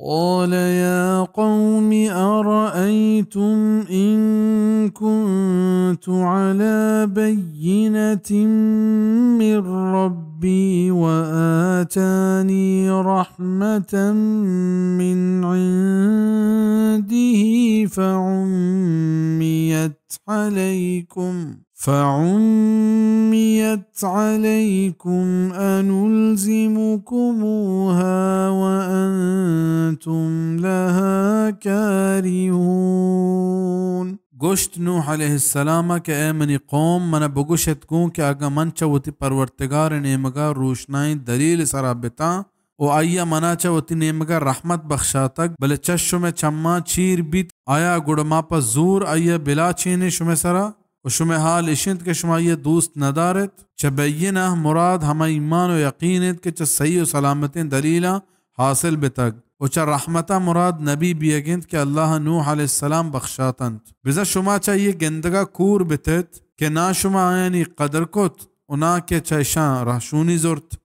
قال يا قوم أرأيتم إن كنت على بينة من ربي وآتاني رحمة من عنده فعميت عليكم فعميت عليكم أنلزمكموها وأنتم لها كارهون۔ گوشت نوح علیہ السلام کہ اے منی قوم، من بگوشت گوں کہ اگاں من چہ وتی پرورتگار نیمگا روشنائیں دلیل سرا بتاں، و آئی ء منا چہ وتی نیمگ ء رحمت بخشاتگ، بلے چہ شمئے چماں چیر بیت، آیا گڑا ما پہ زور آئی ء بلاچینیں شمئے سرا؟ و شمئے حال اش انت کہ شما آئی ء دوست ندار ایت۔ چہ بینہ مراد ہما ایمان و یقین انت کہ چہ صحیح و سلامتیں دلیلاں حاصل بتگ، و چہ رحمت ء مراد نبی بیگ انت کہ اللہ ء نوح علیہ السلام بخشاتنت۔ بزاں شما چہ آئی ء گندگ ء کور بتیت کہ ناں شما آیانی قدر کت، و ناں کہ چہ اشاں رہشونی زرت۔